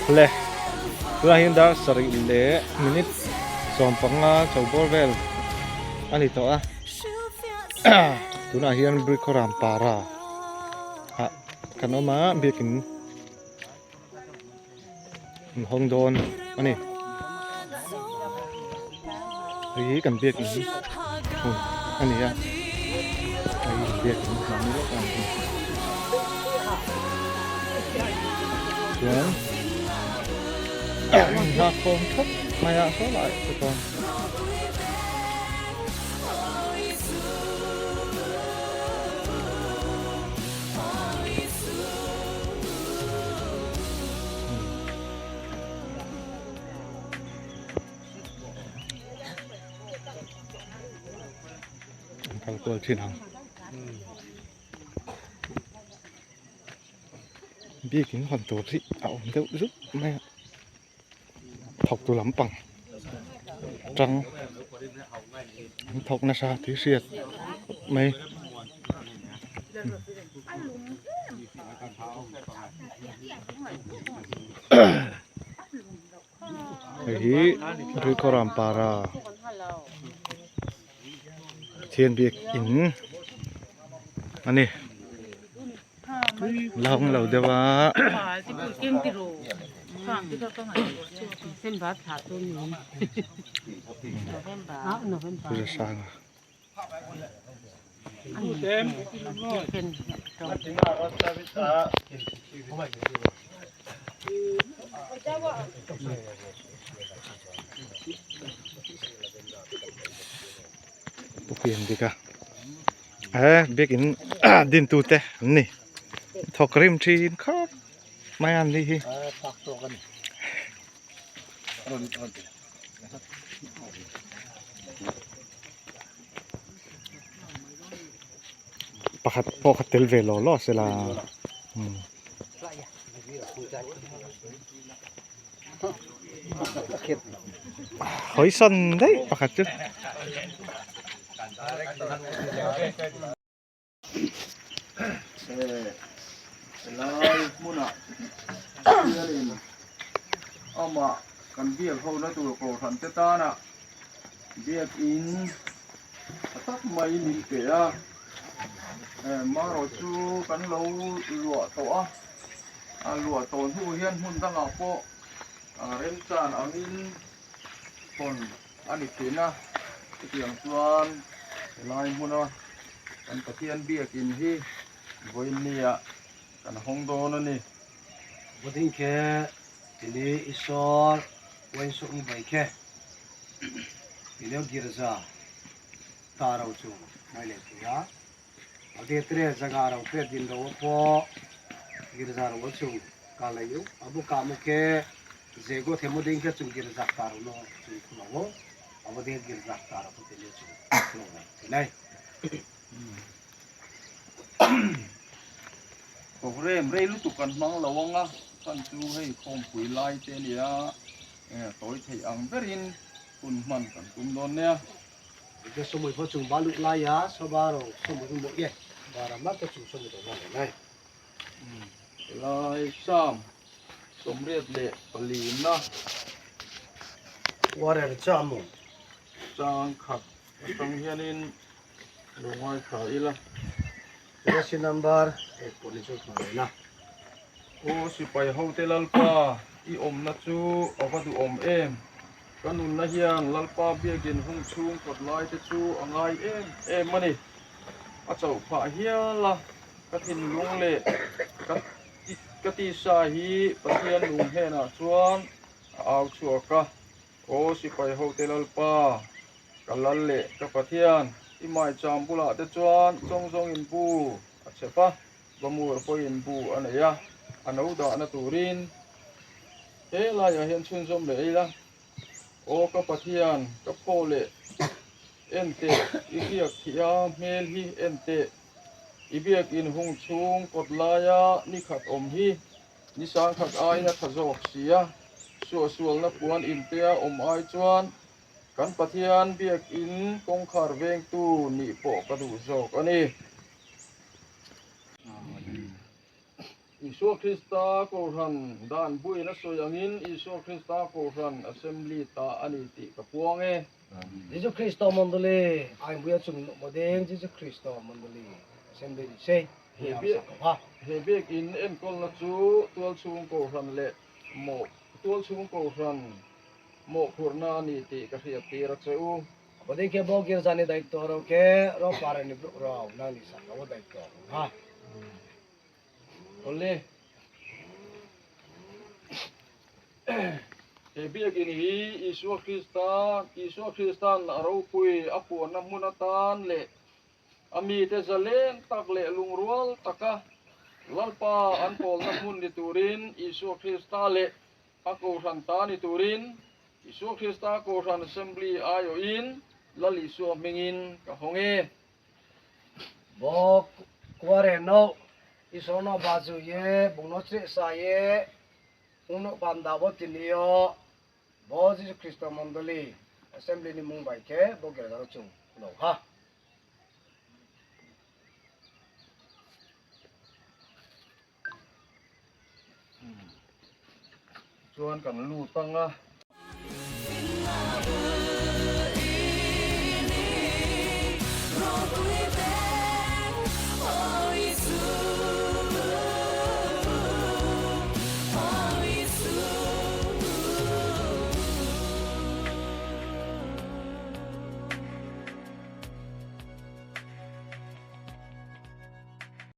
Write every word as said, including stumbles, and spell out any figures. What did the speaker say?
Le, tunah hian dar sarih leh minute sawmpanga chawbawr vel a ni tawh a. Tunah hian Brick Khawram para ah kan awm a, biakin an hawng dawn a ni. Hei hi kan biakin hun a ni a. Hei kan biakin hmun ni lawk a ni. Chuan, hna khawm thawk mai ah saw lai ka tawn. An kal kual ṭhin ang. Biakin hawn tur hi a awm deuh zuk mai a. Thawktu lampang ṭang an thawk nasa tih hriat mai. Hei hi Brick Khawram para Pathian biakin a ni. La hawng lo deuh a. November. November. November. Tui a sang a. Puki an dik a. Eh, biakin dintute an ni. Thawk rim ṭhin khawp mai an ni hi. Pakhat pawh kha tel ve law law sela. Hmm. Hawisan daih pakhat chu. Eh, helai hmunah hianin amah kan biak hona tur kohhran te tana biakin a tak mai min pe a. Eh, amaherawhchu kan lo luah tawh a, a luah tawn hnu hian hmun dangah pawh, a, remchan angin hawn a ni ṭhin a. Chutiang chuan helai hmuna kan Pathian biakin hi vawiin niah kan hawng dawn a ni. Bo ding khe, tini Isor, wain suk ni bai khe, tini girza ta ro chung mai le tia. A dia tere zanga ro tere din ro pawh girza ro chung ka lei u. A bu ka mu khe, zego themu ding khe chung girza ta ro no chung khu lo. A bu dia girza ta ro pawh tini chung khu lo nei. Tini. Program rei lutuk kan hmang lo ang a, kan chu hei khawmpui lai te nia, eh, tawi theih ang berin hun hman kan tum dawn nia. Ke sawmui pawh chung ba luh lai a, sawba ro sawmui hun mawh e, ba ram lam te chung sawmui tawh hman lo lai. Hmm. Lai Sam sawmriat leh palina. Warer chamu. Chang khat atang hianin lungngai ṭha ila. Verse number eight pawh ni chu hman lo na. Aw sipai hote Lalpa, i awmna chu a va duhawm em. Ka nunna hian Lalpa biakin hung chhung kawt lai te chu a ngai em em a ni. A chauh phah hial a, ka thinlung leh ka ti-, ka tisa hi Pathian nung hnenah chuan a au chhuak a. Aw sipai hote Lalpa, ka Lal leh ka Pathian, i maicham bulah te chuan zawng zawngin bu a chhep a, va mur pawhin bu a nei a, a no dahna turin he laiah hian chhunzawm leh ei la. Aw ka Pathian, ka phaw leh en teh, i biak thih a hmel hi en teh. I biakin hung chhung kawt laia ni khat awm hi ni sangkhat aiin a ṭha zawk si a, suahsualna puan in te a awm ai chuan kan Pathian biakin kawngkhar vengtu nih pawh ka duh zawk a ni. Isua Krista kohran dân buin a sawi angin Isua Krista kohran assembly ta a ni tih ka puang e. Jisu Krista mandali, ai buia chung modeng Jisu Krista mandali assembly ni se. He biak, he biak in enkawlna chu tualchhung kohran leh mawh, tualchhung kohran mawhphurhna a ni tih ka hriattir a che u. Bodei khe bo girza ni daihtuah rawh khe, rawhpar ni bruk rawh, nang ni sak ka bo daihtuah ha. Ole. He biak in hi Isua Krista, Isua Kristan a ropui a puanna hmun atan leh a mite zalen tak leh lungrual taka Lalpa an pawlna hmun ni turin Isua Krista leh a kohran ta ni turin Isua Krista kohran assembly aiawhin Lal Isua hmingin ka hawng e. Bo kuare no, Isua no bazu ye, bung no chre sa ye, ung no banda bo tin yo, bo Jisu Krista mandali assembly ni Mumbai khe bo girza rawh chung lo ha. Chuan kan lut ang a,